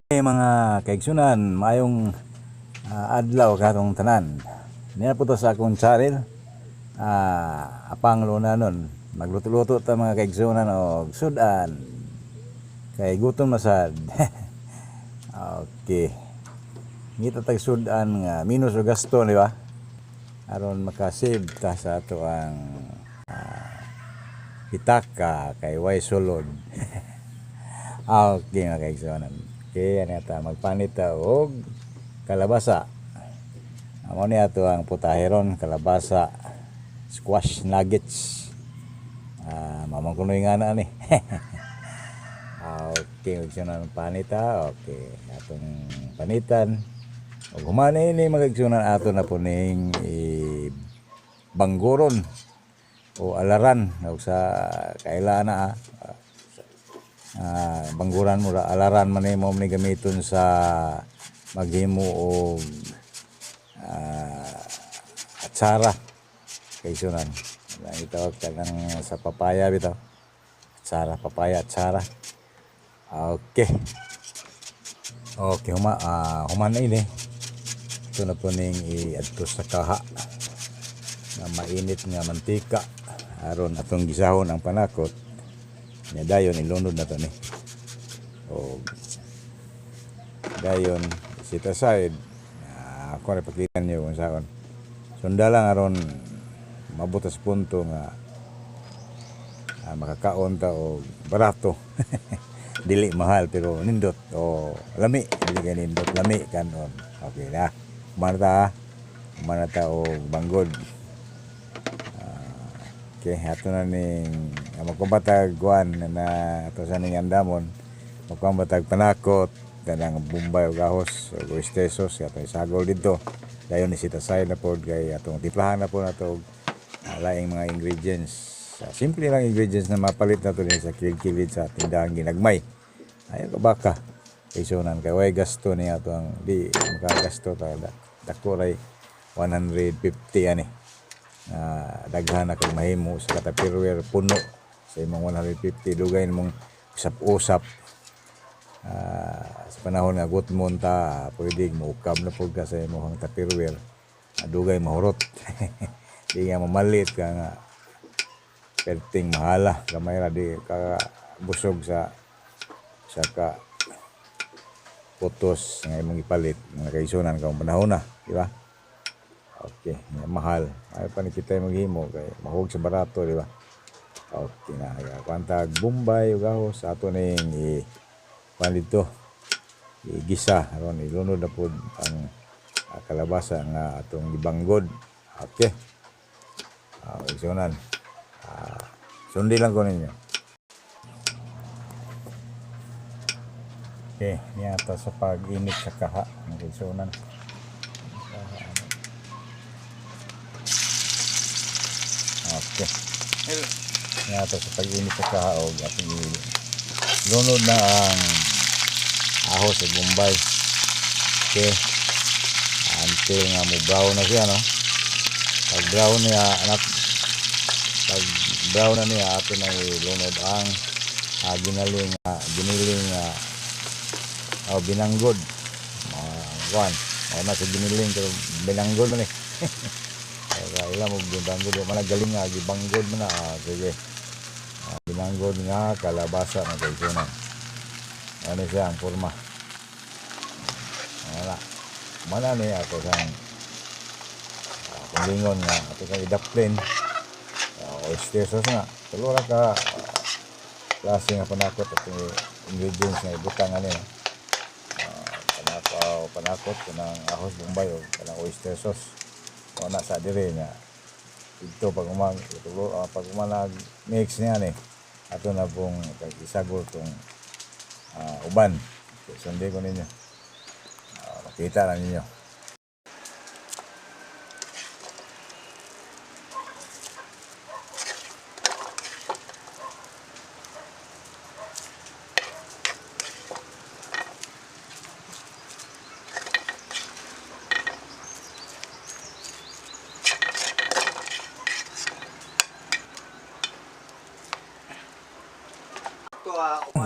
Hey, mga kaigsunan, maayong adlaw katong tanan. Niya po to sa akong channel. Apang luna nun. Magluto-luto ta, mga kaigsunan, og sudan. Kay gutom na sad. Okay. Ngita tag sudan nga minus og gasto, di ba? Aron makasave ta sa ato ang pitaka kay way sulod. Okay, mga kaigsunan. Okay, ano ta magpanit ta og kalabasa. Amo ni ato ang putahe ron, kalabasa, squash nuggets. Mamang kunoy nga na ni. Okay, kaigsunan, panit ta. Okay, atong panitan. Og human ini, mga kaigsunan, ato na po ning bangguron o alaran og sa kaila na bangguran mo ra, alaran man nimo ni gamiton sa maghimo og atsara, kaigsunan. Ang itawag kanang sa papaya bitaw, atsara papaya, atsara. Okay, human na ini, ito na po ning iadto sa kaha nga mainit nga mantika aron atong gisahon ang panakot nya. Dayon ilunod na to ni o dayon set aside. Ako rin pakita niyo kung saan sunda lang aron mabot sa punto nga makakaon ta og barato, dili mahal pero nindot o lami, dili kay nindot, lami kanon. Okay na, human ta, human na ta og banggod. Okay, ato na ning magkumbatag kuan na ato sa ning andamon, magkumbatag panakot kanang bombay ug ahos ug oyster sauce, atong isagol didto. Dayon ni set aside na pod kay atong timplahan na po nato og laing mga ingredients. Simple lang ingredients na mapalit na to din sa kilid-kilid sa tindahan ginagmay. Ayaw ka baka. Kaigsunan, kay way gasto niya ato ang di makagasto ta, dako ray 150 ani. Daghan na kag mahimo sa ka-Tupperware, puno sa imong 150, dugay mong usap-usap. Sa panahon nga gutmon ta, pwede moukab na pud ka sa imong Tupperware. Dugay mahurot. Di nga mamalit ka nga perting mahala, gamay ra, di ka busog sa ka putos nga imong ipalit, mga kaigsunan, kung panahon na, di ba? Okay, nga mahal. Ay pa ni kita maghimo kay mahug sa barato, di ba? Okay na, kaya kwantag bombay ug ahos ato ning i kuan dito. Igisa aron ilunod na pud ang kalabasa nga atong gibanggod. Okay. Kaigsunan. Sundi lang ko ninyo. Okay, niyata sa pag-init sa kaha, mga kaigsunan. Kaha, ano. Okay. Niyata sa pag-init sa kaha og atong lunod na ang ahos ug bombay. Okay. Until nga mo brown na siya, no? Pag brown niya, anak, pag brown na niya, ato na ilunod ang giniling oh, binanggod. Mga kuan. Ay na sa giniling pero binanggod man eh. Kaya ila mo binanggod, man galing nga gibanggod man na. Sige. Binanggod nga kalabasa, mga kaigsunan. Ano siya ang forma. Wala. Mana ni ato sang kung lingon nga ato sang idaplin. Oyster sauce nga. Tulo ra ka klase nga panakot at ingredients nga ibutang ani. Panakot kanang ahos, bombay o kanang oyster sauce. O na sa dire nga. Dito pag umang tulo pag umanag mix niya ni ato na pong isagol tong uban. Okay, sundi ko ninyo. Makita na ninyo.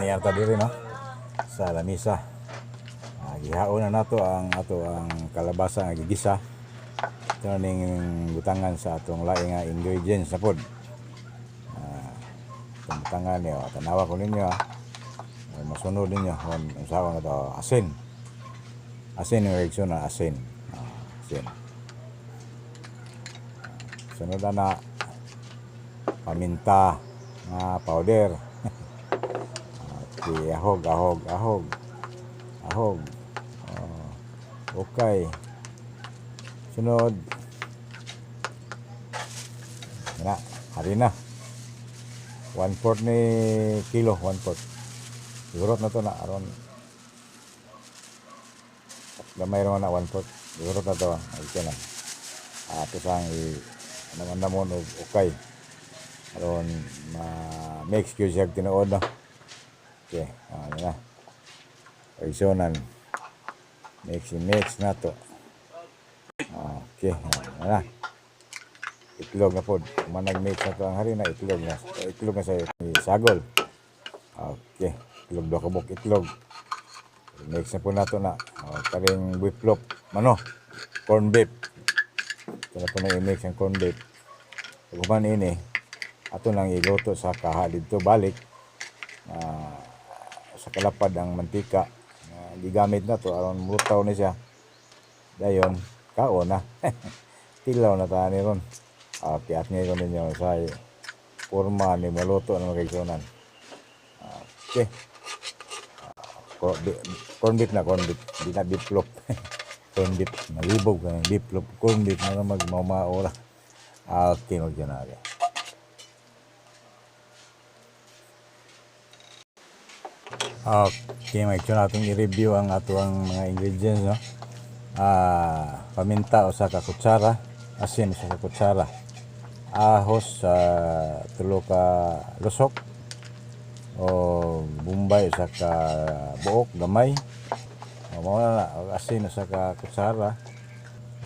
Niyarta diri, no, sa lamisa. Gihaon na nato ang ato ang kalabasa nga gigisa. Ito na ning butangan sa atong laing nga ingredients na pod. Itong butangan niyo, tanawa ko ninyo ha. Masunod ninyo kung unsaon na to, asin. Asin yung reaksyon na asin. Asin. Sunod na paminta nga powder. Okay, ahog, ahog, ahog. Ahog. Okay. Sunod. Na, harina. 1/4 ni kilo, 1/4. Sigurot na to na aron gamay ra na 1/4. Sigurot na to. Okay na. Ato sang i anam-anamon og okay. Aron ma-mix gyud siya tinuod, no. Okay, ano na. Pagsunan. Mix mix na to. Okay, ano na. Itlog na pod. Manag mix na to ang harina, itlog na. Itlog na sa sagol. Okay, itlog do kabuk itlog. Mix na po nato na. O, karing beef loaf, mano, corn beef. Ito na po na i-mix ang corn beef. Pag human ini, ato nang iluto sa kaha dito balik. Sa kalapad ang mantika. Gigamit na to aron mulutaw ni siya. Dayon, kaon na. Tilaw na ta ni ron. Okay, at ngayon ninyo sa forma ni maluto na magigsunan. Okay. Corn beef na, corn beef. Di na beef loaf. Corn beef. Malibog ka ng beef loaf. Corn beef na magmamaora. Okay, magyanari. Okay, mag natin i-review ang ato ang mga ingredients, no? Paminta usa ka kutsara, asin usa ka kutsara, ahos sa tulo ka lusok, o bombay usa ka buok gamay. O, mao na na, og asin usa ka kutsara.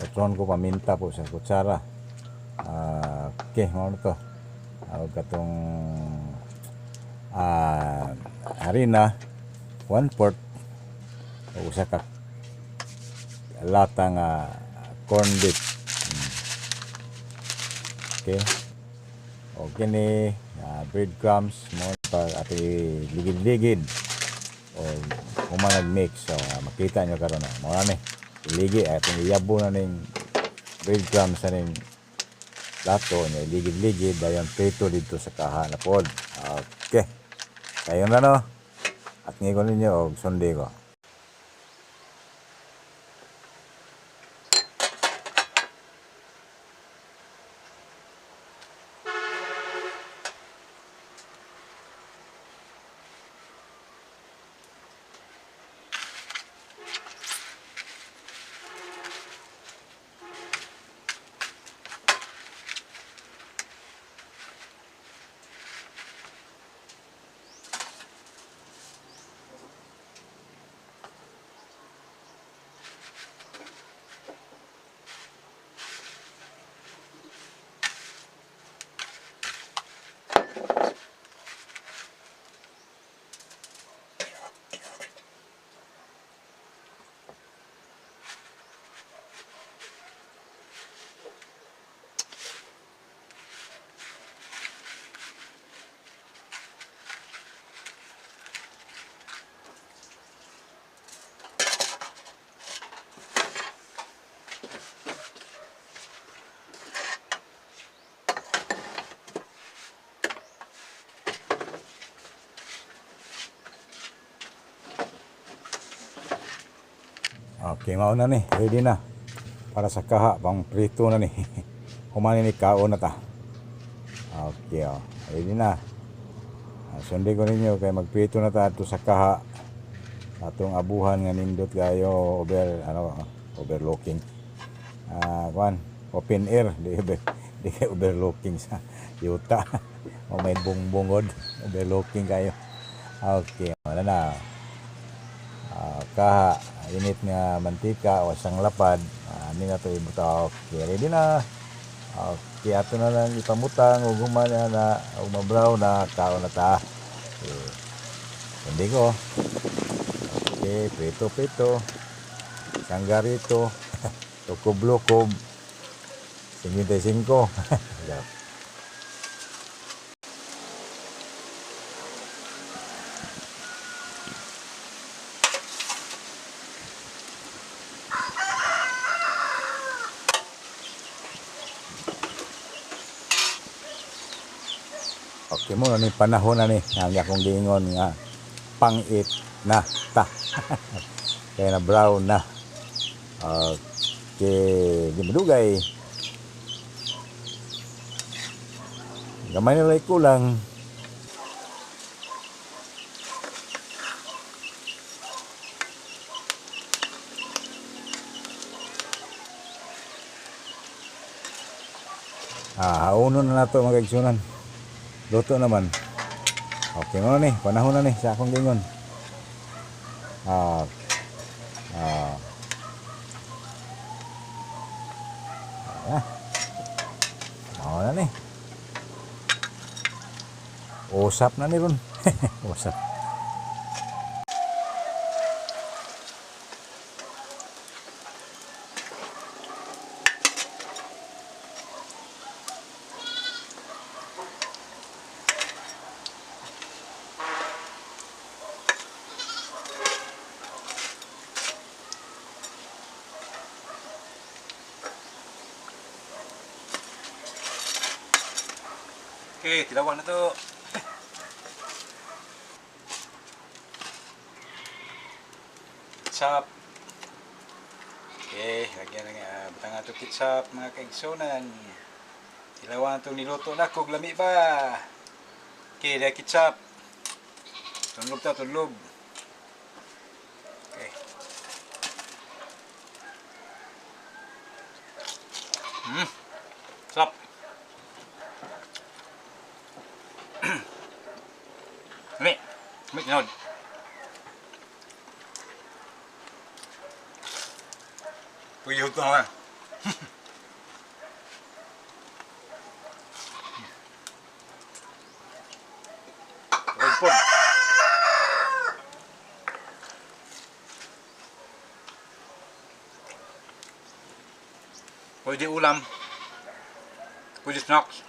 Otron ko paminta po sa kutsara. Okay, mao na to. Og katong harina 1/4 o usa ka lata nga corn beef. Okay. O kini breadcrumbs mo pa ati ligid-ligid o human nag-mix. So, makita nyo karon na. Mao na ni. Iligi atong iyabo na ning breadcrumbs sa ning plato niya, iligid-ligid dayon prito dito sa kaha na pod. Okay. Kayo na no. At ngigon ninyo og sundi ko. Okay, mao na ni. Ready na. Para sa kaha, pang prito na ni. Humani ni kaon na ta. Okay, oh. Ready na. Sundi ko ninyo kay magprito na ta ato sa kaha. Atong abuhan nga nindot kayo over ano, overlooking. Kuan, open air, di over, di kay overlooking sa yuta. O may bungbungod, overlooking kayo. Okay, wala na. Kaha, init nga mantika o isang lapad, ani na to ibuta. Okay, ready na. Okay, ato na lang ipamutang ug human na na ug ma-brown na kaon na ta. Okay. Hindi ko. Okay, prito prito. Sanggarito, lukob-lukob, 55. Sarap. Okay mo na ni panahon na ni ang akong giingon nga pangit na ta. Kaya na brown na. Okay, di madugay. Gamay na lang kulang. Haunon na nato mga kaigsunan. Luto naman. Okay mo na ni, panahon na ni sa akong gingon. Mao na ni. Usap na ni ron. Usap. Okay, tilawan na to. Ketchup. Okay, lagyan ng butang ato ketchup mga kaigsunan. Tilawan itong niluto na kog lami ba. Okay, dahil ketchup. Tunlob ta, tunlob. Okay. Sarap. Lami. Lami tinod. Puyot na nga. Pagpod. Pwede ulam. Pwede snacks.